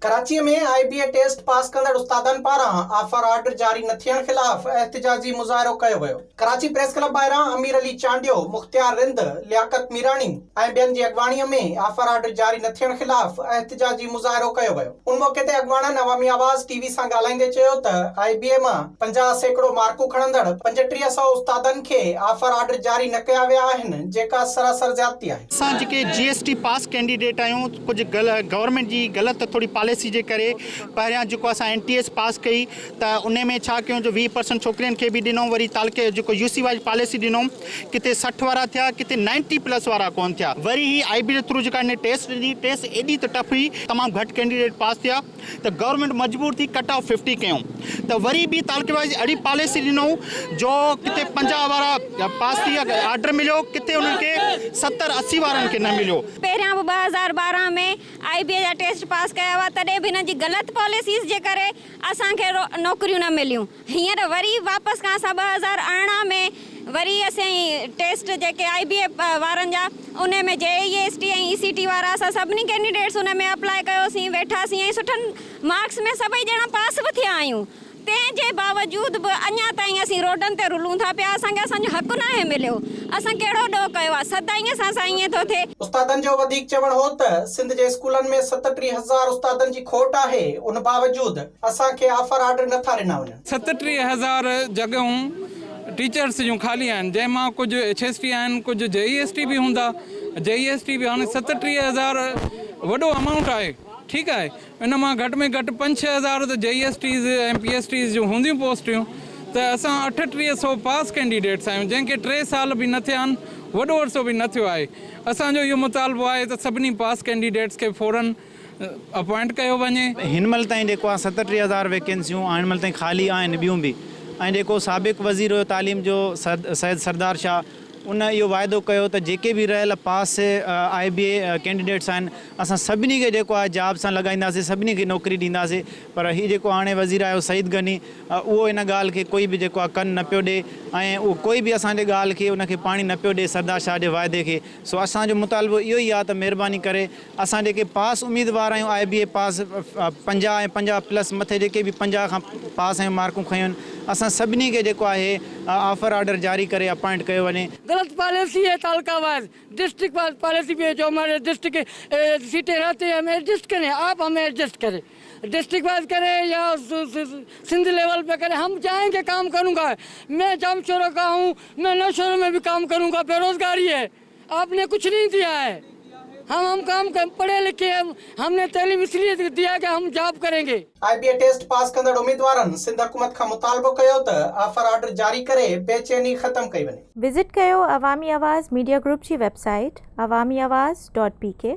ڪراچيء ۾ آء بي A test pass ڪندڙ استادن پاران آفر آرڊر جاري نه ٿيڻ خلاف احتجاجي مظاهرو ڪيو ويو. ڪراچي پريس ڪلب ٻاهران امير علي چانڊيو، مختيار رند، لياقت ميراڻي ۽ ٻين جي اڳواڻيء ۾ آفر آرڊر جاري نه ٿيڻ خلاف احتجاجي مظاهرو ڪيو ويو. ان موقعي تي اڳواڻن عوامي آواز ٽي وي سان ڳالهائيندي چيو ته آء بي اي مان 50% مارڪون کڻندڙ 35 سئو استادن کي آفر آرڊر جاري نه ڪيا ويا آهن جيڪا سراسر زيادتي آهي. اسان جيڪي جي ايس ٽي پاس ڪينڊيڊيٽ آهيون ڪجهه گورنمينٽ جي غلط ٿوري پاليسي جي ڪري پهريان جيڪو اسان اين ٽي ايس پاس ڪئي ته ان ۾ ڇا ڪيون جو 20 پرسنٽ ڇوڪرين کي به ڏنو وري تعلقي جيڪو يو سي وائز پاليسي ڏنو ڪٿي 60 وارا ٿيا ڪٿي 90 پلس وارا ڪون ٿيا وري هي آئي بي جي ٿرو جيڪا هن ٽيسٽ ڏني ٽيسٽ ايڏي ته ٽف هئي تمام گهٽ ڪينڊيڊيٽ پاس ٿيا ته گورنمينٽ مجبور ٿي ڪٽ آف ففٽي ڪيون ته وري به تعلقي وائيز اهڙي پاليسي ڏنو جو ڪٿي 50 وارا پاس ٿي آرڊر مليو ڪٿي انهن کي 70 80 وارن کي نه مليو. پهريان به 2012 ۾ آئي بي اي جا ٽيسٽ پاس ڪيا هئا تڏهن به هنن جي غلط پاليسيز جي ڪري اسان کي نوڪريون نه مليون. هينئر وري واپس کان اسان 2018 ۾ وري اسين ٽيسٽ جيڪي آئي بي اي وارن جا انهي ۾ جي اي ايس ٽي ۽ اي سي ٽي وارا اسان سڀني ڪينڊيڊيٽس ان ۾ اپلاء ڪيوسين ويٺاسين ۽ سٺن مارڪس ۾ سڀئي ڄڻا پاس به ٿيا آهيون تنهن جي باوجود به اڃا تائين اسين روڊن تي رلون ٿا پيا اسان کي اسان جو حق ناهي مليو اسان ڪهڙو ڏوهه ڪيو آهي سدائين اسان سان ائين ٿو ٿئي. استادن جو وڌيڪ چوڻ هو ته سنڌ جي اسڪولن ۾ 37 هزار استادن جي کوٽ آهي ان باوجود اسان کي آفر آرڊر نه ٿا ڏنا وڃن. 37 هزار جڳهون ٽيچرس جون خالي آهن جنهن مان ڪجهه ايڇ ايس ٽي آهن ڪجهه جي اي ايس ٽي به هوندا جي اي ايس ٽي به هاڻي 37 هزار وڏو امائونٽ آهي ٺيڪ آهي ان مان گهٽ ۾ گهٽ پنج ڇهه هزار ته J E S Ts ۽ P S Ts جون هونديون پوسٽيون ته اسان 38 سئو پاس ڪينڊيڊيٽس آهيون جنهن کي ٽي سال به نه ٿيا آهن وڏو عرصو به نه ٿيو آهي اسان جو اهو مطالبو آهي ته سڀني پاس ڪينڊيڊيٽس کي فورن اپوائنٽ ڪيو وڃي. هن مهل تائين جيڪو آهي 37 هزار ويڪنسيون هن مهل تائين خالي آهن ٻيون به ۽ جيڪو سابق وزير هيو تعليم جو سيد سردار شاهه ان اهو واعدو ڪيو ته جيڪي به رهيل پاس آء بي اي ڪينڊيڊيٽس آهن اسان سڀني کي جيڪو آهي جاب سان لڳائينداسين سڀني کي نوڪري ڏينداسين پر هي جيڪو هاڻي وزير آيو سعيد غني اهو ان ڳالهه کي ڪوئي به جيڪو آهي ڪن نه پيو ڏي ۽ اهو ڪوئي به اسان جي ڳالهه کي ان کي پاڻي نه پيو ڏي سردار شاهه جي واعدي کي سو اسان جو مطالبو اهو ئي آهي ته مهرباني ڪري اسان جيڪي پاس اميدوار آهيون آء بي اي پاس 50 ۽ 50 پلس مٿي جيڪي به 50 کان پاس آهيون مارڪون کنيون آهن اسان سڀني کي جيڪو آهي آفر آرڊر جاري ڪري اپائنٽ ڪيو وڃي. غلط پاليسي هي تعلقه وائز ڊسٽرڪٽ وائز پاليسي به هي جو هماري ڊسٽرڪٽ ڪي سيٽين رهتي هي هم ايڊجسٽ ڪرين آپ همين ايڊجسٽ ڪري ڊسٽرڪٽ وائز ڪري يا سنڌ ليول پي ڪري هم چاهين گي ڪام ڪرون گا مين جامشورو ڪا هون مين نوشهرو مين به ڪام ڪرون گا بيروزگاري هي. آپ ني ڪڇ نهين ديا هي هم هم ڪام پڙهي لکي هي هم ني تعليم اس ليي ديا ڪي هم جاب ڪرين گي. آء بي اي ٽيسٽ پاس ڪندڙ اميدوارن سنڌ حڪومت کان مطالبو ڪيو ته آفر آرڊر جاري ڪري بي چيني ختم ڪئي وڃي. وزٽ ڪيو عوامي آواز ميڊيا گروپ جي web site Awami Awaz dot P K.